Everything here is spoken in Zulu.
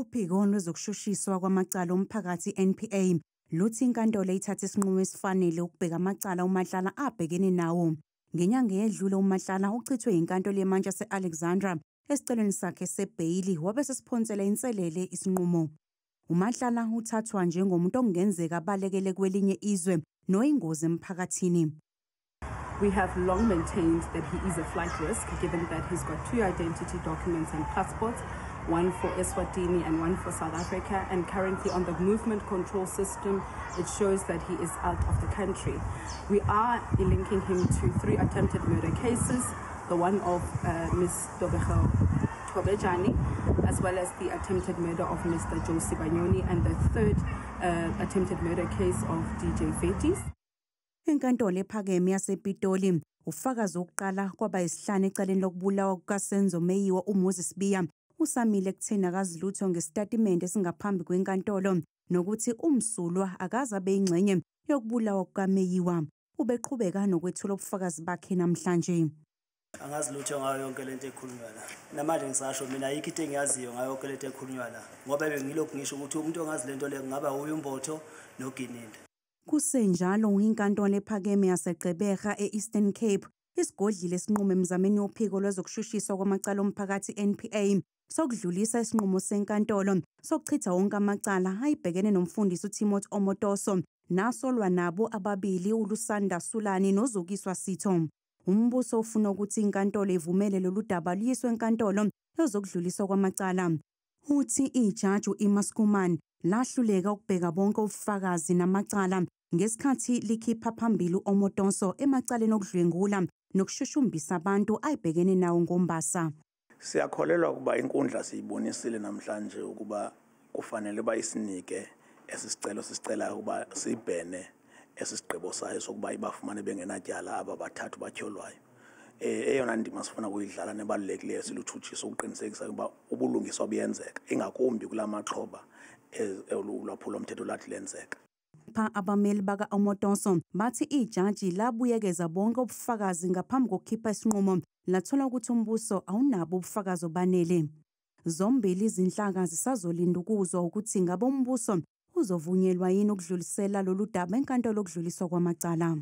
Uphiko lwezokushushiswa kwamacala omphakathi NPA luthi inkantolo ithathe isinqumo esifanele ukubheka amacala uMatlala abhekene nawo. Ngenyanga eyedlule uMatlala uchithwe yinkantolo yemantshi yase-Alexandra esicelweni sakhe sebheyili wabe sesiphonsela inselele isinqumo. UMatlala uthathwa njengomuntu okungenzeka abalekele kwelinye izwe noyingozi emphakathini. We have long maintained that he is a flight risk, given that he's got two identity documents and passports, one for Eswatini and one for South Africa, and currently on the movement control system, it shows that he is out of the country. We are linking him to three attempted murder cases, the one of Ms. Tobego Thobejane, as well as the attempted murder of Mr. Joe Sibanyoni, and the third attempted murder case of DJ Vetis. Inkantolo ephakeme yasePitoli ufakazi wokuqala kwaba isihlanu ecaleni lokubulawa kukaSenzo Meyiwa uMoses Sibiya usamile ekutheni akazi lutho ngesitatimende esingaphambi kwenkantolo nokuthi umsulwa akaze abe yingxenye yokubulawa kukaMeyiwa. Ubeqhubeka nokwethula ubufakazi bakhe namhlanje. Angazi lutho ngayo yonke lento ekhulunywa la. Namanje ngisasho mina ayikho into engiyaziyo ngayo yonke lento ekhulunywa la, ngoba bengilokhu ngisho ukuthi umuntu ongazi lento le kungaba uye uMbotho noGininda. Kusenjalo inkantolo ephakeme yaseGqeberha e-Eastern Cape isigodlile isinqumo emzameni wophiko lwezokushushiswa kwamacala omphakathi NPA sokudlulisa isinqumo senkantolo sokuchitha wonke amacala ayibhekene nomfundisi uTimothy Omotoso nasolwa nabo ababili uLusanda Sulani noZukiswa Sitho. Umbuso ufuna ukuthi inkantolo ivumele lolu daba luyiswe enkantolo yozokudluliswa kwamacala. Uthi ijaji u-Irma Schoeman lahluleka ukubheka bonke ubufakazi namacala ngesikhathi likhipha phambili u-Omotoso emacaleni okudlwengula nokushushumbisa abantu ayibhekene nawo ngoMbasa. Siyakholelwa ukuba inkundla siyibonisile namhlanje ukuba kufanele bayisinike esisicelo sisicelayo ukuba sibhene esisigqibo sayo sokuba ibafumane bengenatyala aba bathathu batyholwayo. Eyona ndima sifuna ukuyidlala nebalulekileyo silutshutshiso ukuqinisekisa ukuba ubulungiswa buyenzeka, ingakumbi kula maxhoba ulwaphulomthetho lathi lenzeka. Pha abameli baka-Omotoso bathi ijaji labuyekeza bonke ubufakazi ngaphambi kokukhipha isinqumo lathola ukuthi umbuso awunabo ubufakazi obanele. Zombili izinhlaka zisazolinda ukuzwa ukuthi ngabe umbuso uzovunyelwa yini ukudlulisela lolu daba enkantolo yokudluliswa kwamacala.